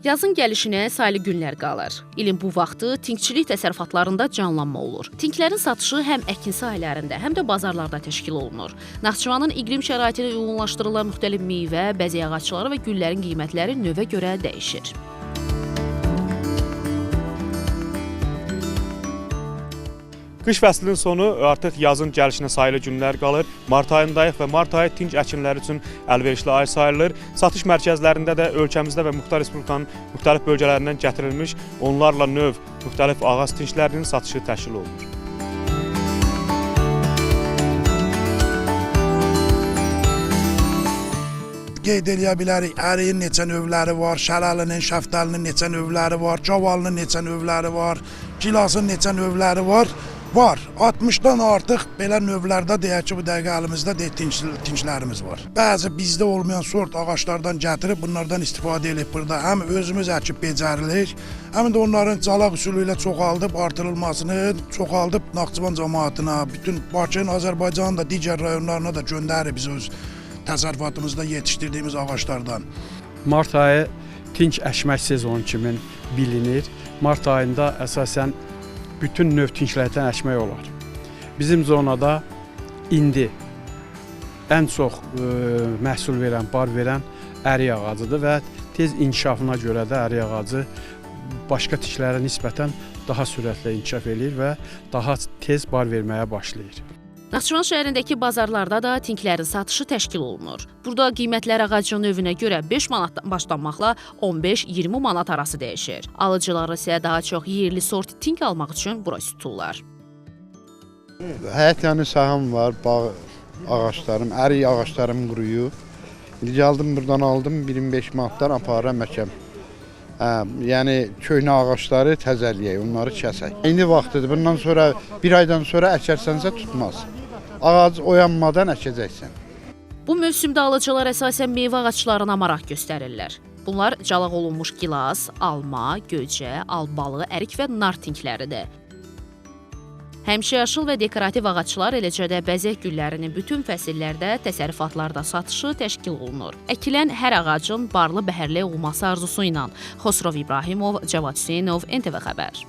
Yazın gəlişinə sayılı günlər qalır. İlin bu vaxtı tinkçilik təsərrüfatlarında canlanma olur. Tinklərin satışı həm əkin sahələrində, həm də bazarlarda təşkil olunur. Naxçıvanın iqlim şəraitinə uyğunlaşdırılan müxtəlif meyvə, bəzək ağacları və güllərin qiymətləri növə görə dəyişir. Qış fəslinin sonu artıq yazın gəlişinə sayılı günlər qalır. Mart ayındayıq və mart ayı tinc əkinləri üçün əlverişli ay sayılır. Satış mərkəzlərində də ölkəmizdə və Muxtar Respublikanın müxtəlif bölgələrindən gətirilmiş onlarla növ müxtəlif ağac tinclərinin satışı təşkil olunur. Qeyd eləyə bilərik, əriyin neçə növləri var, şərəlinin, şəftəlinin neçə növləri var, cavalının neçə növləri var, gilasın neçə növləri var. Var. 60-dan artıq belə növlərdə deyək ki, bu dəqiqə əlimizdə deyək, tinclərimiz var. Bəzi bizdə olmayan sort ağaclardan gətirib bunlardan istifadə edib burada. Həm özümüz əkib becəririk, həm də onların calaq üsulu ilə çoxaldıb artırılmasını, çoxaldıb Naxçıvan cəmaatına, bütün Bakının, Azərbaycanın da digər rayonlarına da göndərir biz öz təsərrüfatımızda yetişdirdiyimiz ağaclardan. Mart ayı tinc əkmək sezonu kimi bilinir. Mart ayında əsasən bütün növ tinclərdən əkmək olar. Bizim zonada indi ən çox məhsul verən, bar verən ərik ağacıdır və tez inkişafına görə də ərik ağacı başqa tinclərə nisbətən daha sürətlə inkişaf eləyir və daha tez bar verməyə başlayır. Naxçıvan şəhərindəki bazarlarda da tinklərin satışı təşkil olunur. Burada qiymətlər ağacın növünə görə 5 manatdan başlanmaqla 15-20 manat arası dəyişir. Alıcılar isə daha çox yerli sort tink almaq üçün bura üz tuturlar. Həyət yanı sahəm var, bağ ağaclarım, ərik ağaclarım quruyub. İndi gəldim buradan aldım 25 manatdan aparıram əkəm. Hə, yəni köhnə ağacları təzəliyək, onları kəsək. İndi vaxtıdır, bundan sonra bir aydan sonra əkərsənsə tutmaz. Ağac oyanmadan əkəcəksən. Bu mövsümdə alıcılar əsasən meyvə ağaclarına maraq göstərirlər. Bunlar calaq olunmuş gilas, alma, göycə, albalı, ərik və nar tinkləridir. Həmişəyaşıl və dekorativ ağaclar, eləcə də bəzək güllərinin bütün fəsillərdə təsərrüfatlarda satışı təşkil olunur. Əkilən hər ağacın barlı bəhərli olması arzusu ilə Xosrov İbrahimov, Cavad Hüseynov, NTV Xəbər.